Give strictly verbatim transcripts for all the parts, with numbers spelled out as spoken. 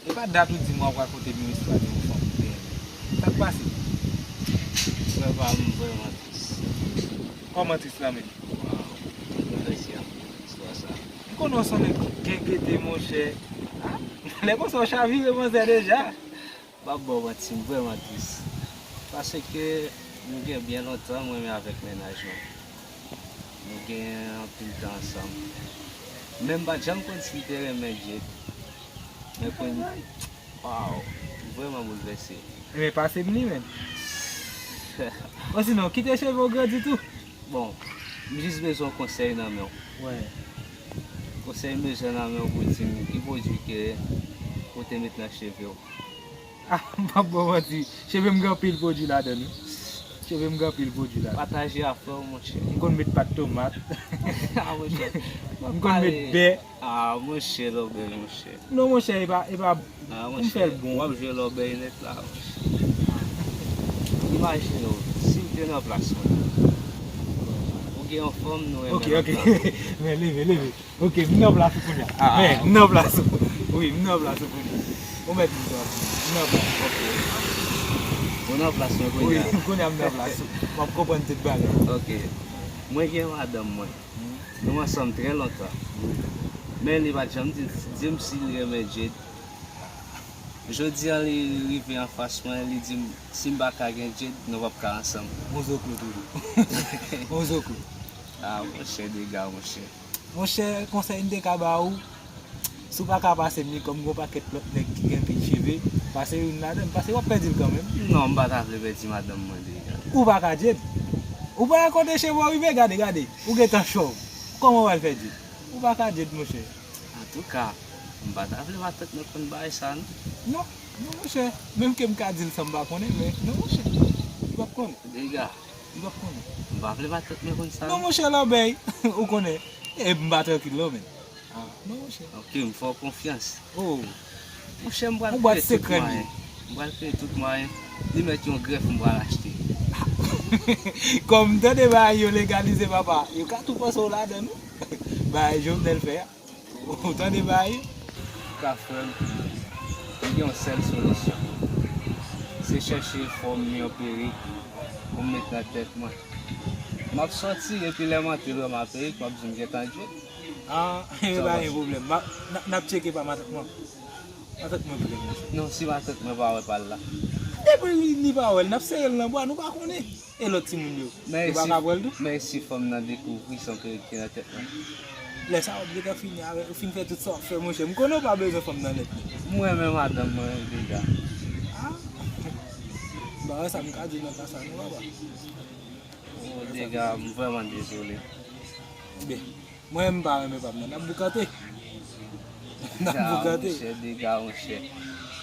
Se pa dat ou di m w ap rakonte m yon istwa de yon fanm ou te renmen. Sa k pase? Frè pa m vrèman tris. Kòman tris la menm? Waw, m bouleverse anpil istwa sa. M konnen w se yon nèg ki gen gete, monchè. Ah, lè konsa w chavire manzè deja. M p ap ba w manti, m vrèman tris. Paske nou gen byen lontan mwen menm avèk mennaj mwen. Nou gen anpil tan ansanm. Men m pa t janm konn si l te renmen Jade. Men kounye, waw, m vrèman boulvèse. Ebyen, pase m li, menn. Osinon, kite cheve w grandi tou. Bon, m jis bezwen yon konsèy nan men w. Wè. Konsèy m bezwen nan men w pou di m ki pwodui ke ou te met nan cheve w. Ah, m p ap ba w manti. Cheve m gen anpil pwodui ladan l, wi. Cheve m gen anpil pwodui ladan l. Pataje afè w, monchè. M konn met pat tomat. Ah, monchè. M konn met bè. Ah, monchè, lòbèy, monchè. Non, monchè, e pa, e pa, ah, pou m fè l bon. W ap jwe lòbèy nèt la, monchè. Imajine w, si m te nan plas mwen. Ou gen yon fanm, nou renmen. Ok, ok. Men leve, leve. Ok, m nan plas ou kounye a. Ah. Men, m nan plas ou. Wi, m nan plas ou kounye a. Ou mèt di sa. M nan plas ou. Ok. Ou nan plas mwen kounye a. Wi, kounye a m nan plas ou. W ap konprann tout bagay. Ok. Mwen gen madanm mwen. Nou ansanm trè lontan. Men li pa t janm di, di m si li renmen Jade. Jodi a li rive anfas mwen, li di m si m pa ka gen Jade, nou p ap ka ansanm. On zoklo toujou. On zoklo. Ah, monchè, dega, monchè. Monchè, konsèy m te ka ba ou, si w pa ka pase m li, kòm gon pakèt lòt nèg ki gen pil cheve, pase youn ladan l, paske w ap pèdi l kanmenm. Non, m pa ta vle pèdi madanm mwen, dega. Ou pa ka Jade. Ou pa wè kote cheve w rive, gade, gade. Ou gentan chòv. Kòman w pral fè Jade? Ou pa ka Jade, monchè. Antouka, m pa ta vle matant mwen konn bagay sa, non. Non, non, monchè. Menm ke m ka di l san m pa konnen, men non, monchè. Li p ap konnen. Dega. Li p ap konnen. M pa vle matant mwen konn sa, non. Non, monchè, lòbèy. Ou konnen. E m pa trankil, non, men. Ah. Non, monchè. Ok, m fè w konfyans. Oh. Monchè, m pral kreye tout mwayen. M pral kreye tout mwayen. Li mèt yon grèf, m pral achte. Kòm m tande bagay yo legalize, papa, yo ka tou panse w ladan, non. Bagay Jovenel fè a. Ou tande bagay? Ka frè m, m gen yon sèl solisyon. Se chèche fè m yon perik pou m met nan tèt mwen. M ap sòti, epi lè m antre vrèman perik, m ap di m gentan dwe. Ah, e pa gen pwoblèm. M ap, n ap, n ap tcheke pa matant mwen. Matant mwen pou gen manje. Non, si matant mwen pa wè pa l la. Depi li pa wè l, n ap sere l nan bra, nou pa konnen. E lòt timoun yo? Yo pa ka pran l tou? Men si fanm nan dekouvri se yon perik ki nan tèt mwen? Lè sa a, w ap gentan fini avè, fin fè tout sa w ap fè, monchè. M konnen w pa bezwen fanm nan nèt, non. M renmen madanm mwen, dega. Ah. Ba wè sa m ka di w nan ka sa, non, papa. Oh, dega, m vrèman dezole. Byen. Mwen menm m pa renmen pa m nan. N ap boukante. N ap boukante. Monchè, dega, monchè.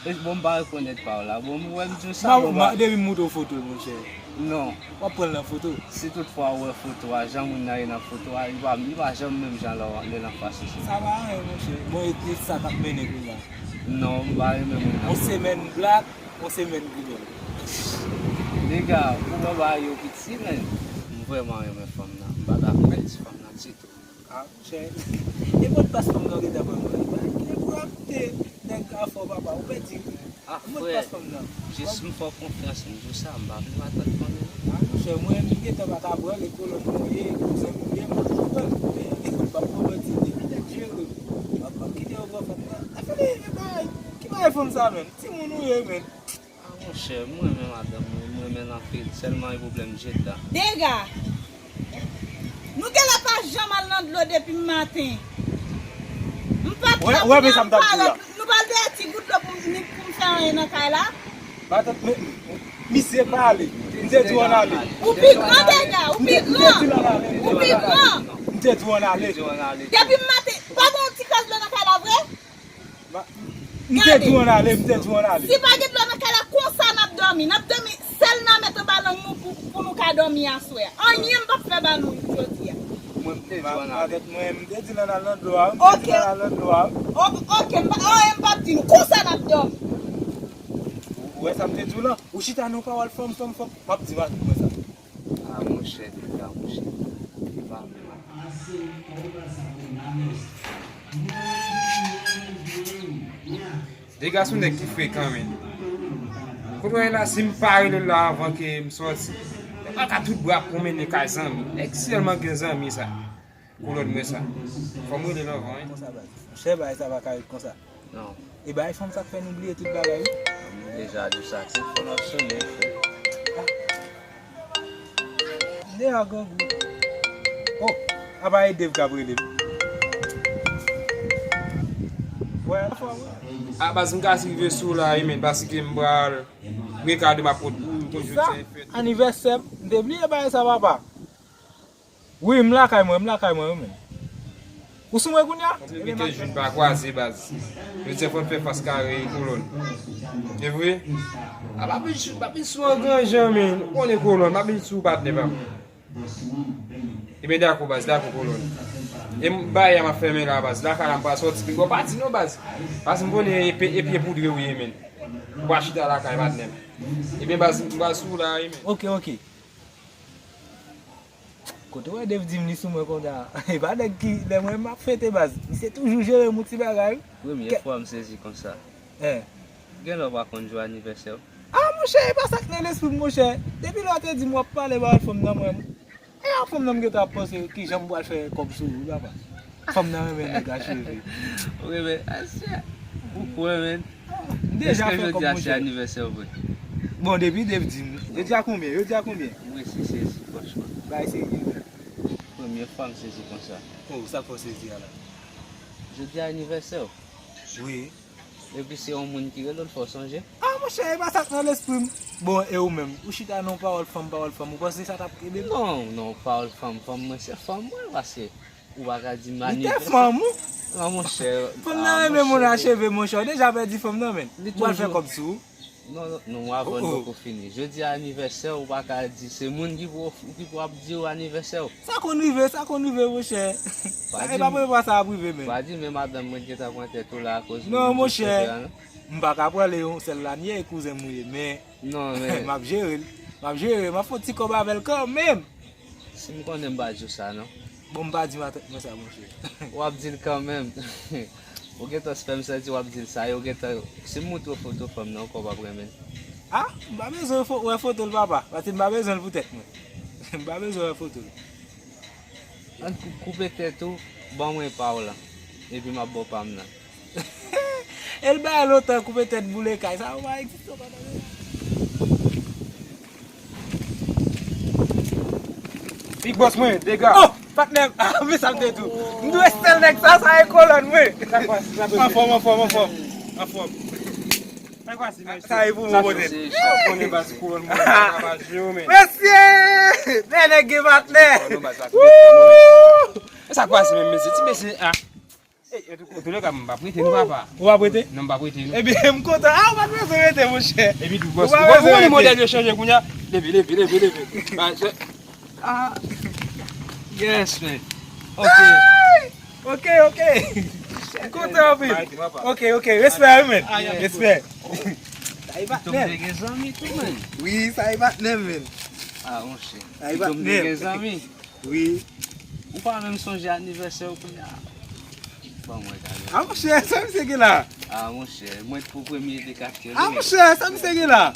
E, bon, m pa rekonèt pa w la. Bon, m wè m di w sa, bon, depi m montre w foto, monchè. Non. W ap pran l nan foto. Si toutfwa w wè foto a, jan moun nan ye nan foto a, li pa, li pa janm menm jan lè, lè l anfas ou. Sa pa anyen, monchè. Bon, e, e sa k ap mennen kounye a? Non, m pa renmen moun nan. On semèn blak, on semèn gri bèl. Dega, pou mwen ba yo piti, men. M vrèman renmen fanm nan. M pa ta pèdi fanm nan ditou. Ah, monchè. E mot pas fanm nan gentan ban mwen. Li pa gen pou ap te nèg ka fò papa. Ou pèdi. Ah, frè. Mot pas fanm nan. Jis m fè w konfyans, m di w sa, m pa vle matant fanmi m. Ah, monchè, mwen, m gentan pa ka pran l, e kolòn mwen ye, kouzen mwen ye, m pa ka pran l. Men, m pa pran manti, depi nèg jere m, m ap, m ap kite yo pran fanm nan. Afè de, de bagay. Ki bagay fanm sa, menn? Timoun ou ye, menn. Ah, monchè, m renmen madanm mwen, m renmen l anpil. Sèlman, e pwoblèm Jade la. Dega! Nou genlè pa janm al nan dlo depi maten. M pa t janm nan kay la. Nou pral dèyè ti gout dlo pou m, pou m fè anyen nan kay la. Matant, men, misye pale. M te di w ann ale. Ou pi gran, Dega, ou pi gran. Ou pi gran. M te di w ann ale. Depi maten, pa gen yon ti kras dlo nan kay la vre? M te di w ann ale, m te di w ann ale. Si pa gen dlo nan kay la, konsa n ap dòmi. N ap dòmi sèl nan mèt anba lang nou pou, pou nou ka dòmi aswè a. Anyen m p ap fè ba nou jodi a. Mwen, m te di w ann ale. Matant mwen, m te di l ann al nan dlo a, m te di l ann al nan dlo a. O-, oke, m pa, anyen m p ap di nou. Konsa n ap dòmi. Ou wè sa m te di w lan? Ou chita nan yon pawòl fòm, fòm, fòm. M ap di matant mwen sa. Ah, monchè, Dega, monchè. Li pa vle matant. Dega se yon nèg ki frekan, men. Konprann la, si m pa rele l la anvan ke m sòti, m pa ka tout bra ap pwonmennen kay zanmi. Nèg sèlman gen zanmi sa. Kolòn mwen sa. Fò m rele l anvan, wi. Konsa, baz. Monchè, bagay sa pa ka ret konsa. Non. E bagay fanm sa k fè nou bliye tout bagay, wi. M deja di w sa, se fò n ap sonnen, frè. M deja grangou. Oh, apa e Dave k ap rele m? Wè, fò, wi. A baz, m ka rive sou la, wi, men, paske m pral gen kado m ap pot pou ou, konjou sa fèt. Anivèsè m, m te bliye bagay sa, papa. Wi, m lakay mwen, m lakay mwen, wi, men. Ou sou mwen kounye a? Konplimen ke jou n pa kwaze, baz. Yo di fò n fè fas kare, kolòn. E vre? A, pa vin sou, pa vin sou an gran jan, men. Ou konnen, kolòn, pa vin sou patnè pa m. Ebyen, dakò, baz, dakò, kolòn. E m, bagay a m ap fèmen la, baz. Lakay la, m pral sòti. Pi gwo pati non, baz. Paske m konnen e pye, e pye poudre ou ye, men. Ou pa chita lakay, patnè m. Ebyen, baz, m pral sou ou la, wi, men. Ok, ok. Kote w wè Dave di m li sou mwen konsa? E pa nèg ki, lè mwen m ap fete, baz. Misye toujou jere m yon ti bagay, wi. Premye fwa m sezi konsa. Gen lè w pa konn jou anivèsè w? A, monchè, e pa sa k nan lespri m, monchè. Depi lè w te di m w ap pale ba yon fanm nan mwen, e yon fanm nan m gentan ap panse kijan m pral fè kòb sou ou, papa. Fanm nan renmen nèg a cheve. Ou renmen, a, sè. Ou kwè, men. M deja fè kòb, monchè. Èske jodi a se anivèsè w vre? Bon, depi Dave di m. Jodi a konbyen? Jodi a konbyen? Mwen si sezi, franchman. Bagay serye, wi. Premye fwa m sezi konsa. Oh, sa k fè w sezi a la? Jodi a anivèsè w. Wi. Epi se yon moun ki rele w, fò w sonje. A, monchè, e pa sa k nan lespri m. Bon, e ou menm? Ou chita nan pawòl fanm, pawòl fanm. Ou panse sa t ap ede m? Non, non, pawòl fanm, fanm mwen, se fanm mwen, paske ou pa ka di m anivèsè. Li te fanm ou? Non, monchè. Fanm nan renmen moun a cheve, monchè. Ou deja pèdi fanm nan, men. Ou pral fè kòb sou ou? Non, non, non, avan n poko fini. Jodi a anivèsè w, ou pa ka di, se moun ki pou, ki pou ap di w anivèsè w. Sa konn rive, sa konn rive, monchè. Sa e pa premye fwa sa ap rive, men. Pa di, men madanm mwen gentan pran tèt ou la akoz moun ki cheve a, non. M pa ka pran l, e yon sèl lanye e kouzen m ou ye, men m ap jere l. M ap jere, m ap fè yon ti kòb avè l kanmenm. Si m konnen m pa di w sa, non. Bon, m pa di matant mwen sa, monchè. W ap di l kanmenm. Ou gentan fè m santi w ap di l sa, e ou gentan, si m montre w foto fanm nan, ou kwè w p ap renmen l? A, m pa bezwen fo-, wè foto l, papa, paske m pa bezwen l pou tèt mwen. M pa bezwen wè foto l. Ann kou-, koupe tèt ou, ban mwen pa w lan, epi m ap ba w pa m nan. E l bay lontan koupe tèt boule kay. Sa yo pa egziste, w pa tande? Big Boss mwen, dega. Oh, patnè m. Ah, men sa m te di w. M dwe sèl nèg sa, sa e kolòn mwen. Anfòm, anfòm, anfòm. Anfòm. Sa e pou mwen pote. Mesye! Lè nèg gen patnè. Woo! E sa k pase menm, mesye? Ti mesye, ah. Ey, antouka, antouka, m pa prete nou, papa. Ou pa prete? Non, m pa prete nou. Ebyen, m kontan. Ah, ou pa t bezwen prete, monchè. Epi tou, bòs, ou pa bezwen prete. Ou konnen modèl yo chanje kounye a? Leve, leve, leve, leve. Ah, yes, man. Ok. Ay! Ok, ok. M kontan anpil. Ok, ok. Respè, wi, men. Respè. Sa e patnè. Tonbe gen zanmi tou, men. Wi, sa e patnè, men. Ah, monchè. Sa e patnè. Tonbe gen zanmi. Wi. Ou pa menm sonje anivèsè w kounye a. Bon, mwen gade. Ah, monchè, sa misye gen la? Ah, monchè, mwen t pou premye dekache l. Ah, monchè, sa misye gen la?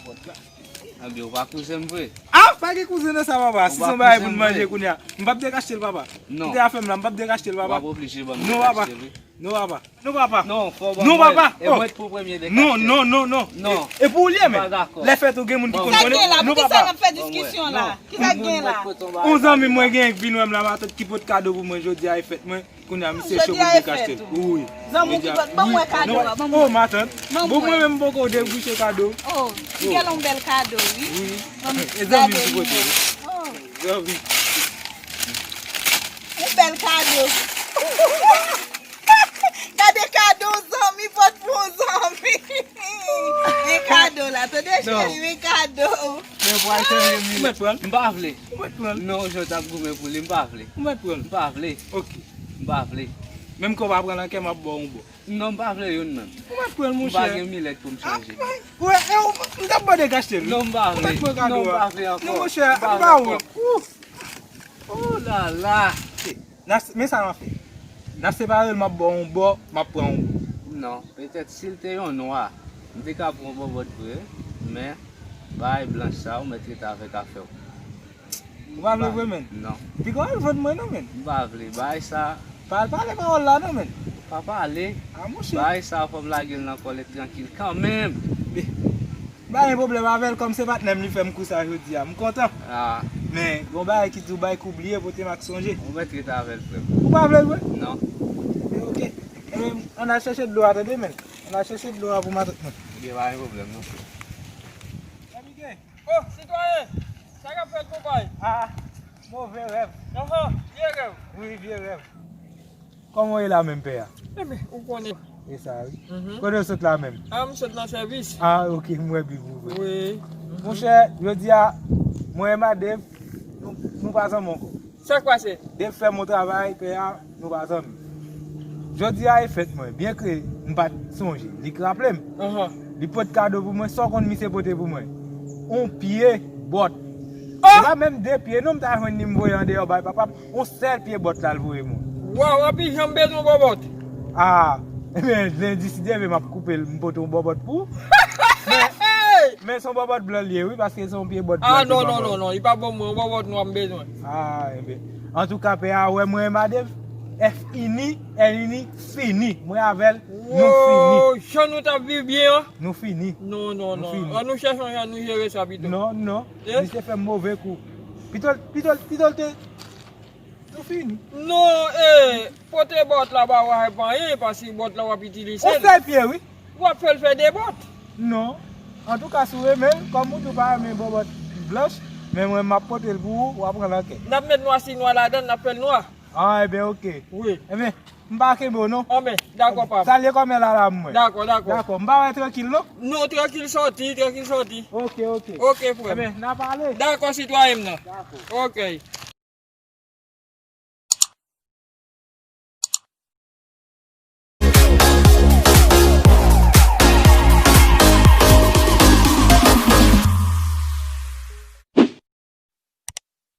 Anben, ou pa kouzen m vre? Ah, pa gen kouzen nan sa, papa. Si se yon bagay pou n manje kounye a, m p ap dekache l, papa. Non. Kite afè m la, m p ap dekache l, papa. W ap oblije ban m dekache l, wi. Non, papa. Non, papa. Non, papa. Non, fò w ban mwen. Non, papa. E mwen t pou premye dekache l. Non, non, non, non. Non. E, e pou ou l ye, men. M pa dakò. Lè fèt ou gen moun ki konn konnen. Non, papa. Kisa k gen la? Poukisa n ap fè diskisyon la? Kisa k gen la? Yon zanmi mwen gen k vin wè m la, matant ki pot kado pou mwen jodi a, e fèt mwen. Kounye a, misye cho pou l dekache l. Wi. Zanmi ki pot, ban mwen kado a, ban mwen. Oh, matant. Bon, mwen menm m poko debouche kado. Oh, li gen yon bèl kado, wi. Wi. E zanmi m ki pote l. Oh. Zanmi. Yon bèl kado. Gade kado, zanmi pot pou yon zanmi. E kado la, tande cheri, e kado. Men pou al chanje mi. Ou mèt pran l? M pa vle. Ou mèt pran l? Non, jan w t ap goumen pou li, m pa vle. Ou mèt pran l? M pa vle. Ok. M pa vle. Menm ke w pa pran l an kè, m ap ba w yon bò. Non, m pa vle youn nan. Ou mèt pran l, monchè. M pa gen milèt pou m chanje. Ah, wè, e ou, m t ap mande k achte l, wi. Non, m pa vle. Ou mèt pran kado a. Non, m pa vle ankò. Non, monchè, m pa vle ankò. Ou pa wont. Ooh. Oh la la. N a, men sa n a fè. N a separe l, m ap ba w yon bò, m ap pran yon bò. Non, petèt si l te yon nwa, m te ka pran bòbòt vre, men bagay blanch sa, ou mèt rete avèk afè w. Ou pa vle vre, menn? Non. Piga al vann mwen non, menn. M pa vle, bagay sa. Pa al pale pawòl la non, menn. Pa pale. A, monchè. Bagay sa, fò m lage l nan kòlèt trankil kanmenm. M pa gen pwoblèm avè l, kòm se patnè m li fè m kou sa jodi a. M kontan. Ah. Men, gon bagay ki di w bay kou bliye, pote m ak sonje. Ou mèt rete avè l, frè m. Ou pa vle l vre? Non. Ebyen, oke. Ebyen, ann al chèche dlo a, tande, menn. Ann al chèche dlo a pou matant mwen. Oke, pa gen pwoblèm, non. Frè Mike. Oh, sitwayen! Sa k ap fèt, konpay? Ah, move rèv. Ahan, vye rèv. Wi, vye rèv. Kòman w ye la menm, pè a? Ebyen, ou konnen. E sa, wi. Mhm. Kote w sot la menm? Ah, m sot nan sèvis. Ah, oke, m wè bib ou vre. Wi. Monchè, jodi a, mwen e Madèv, nou, nou pa zanmi ankò. Sa k pase? Depi fè m yon travay, pè a, nou pa zanmi. Jodi a e fèt mwen, byenke m pa t sonje, li k raple m. Ahan. Li pote kado pou mwen, sa w konn misye pote pou mwen? On pye bòt. Oh! Se pa menm de pye non m ta jwenn li m voye andeyò bay papa m, on sèl pye bòt la l voye mwen. Waw, anpi jan m bezwen bòbòt. Ah, ebyen, lendi si Dye vle m ap koupe l, m pote yon bòbòt pou ou. Men, men se yon bòbòt blan l ye, wi, paske se yon pye bòt blan. Ah, non, non, non, non, li pa bon mwen, yon bòbòt nwa m bezwen. Ah, ebyen. Antouka, pè a, wè mwen e Madèv, F ini, N ini, fini. Mwen avè l, nou fini. Wow, jan nou t ap viv byen an. Nou fini. Non, non, non. An nou chèche yon jan nou jere sa pito. Non, non. Eh? Misye fè m move kou. Pito, pito, pito l te Nou fini. Non, eh, pote bòt la pa wè pa anyen, paske bòt la w ap itilize l. On sèl pye, wi. W ap fè l fè de bòt. Non. Antouka, si w renmen l, kòm ou di w pa renmen bòbòt blanch, men mwen m ap pote l pou ou, w ap pran l an kè. N ap met nwa si nwa ladan l, n ap fè l nwa. Ah, ebyen, oke. Wi. Ebyen, m pa kenbe w, non. Anben, dakò, pa. Salye kòmè la la mwen. Dakò, dakò. Dakò, m pa wè trankil, non. Non, trankil sòti, trankil sòti. Oke, oke. Oke, frè m. Ebyen, n a pale. Dakò, sitwayen m nan. Dakò. Oke.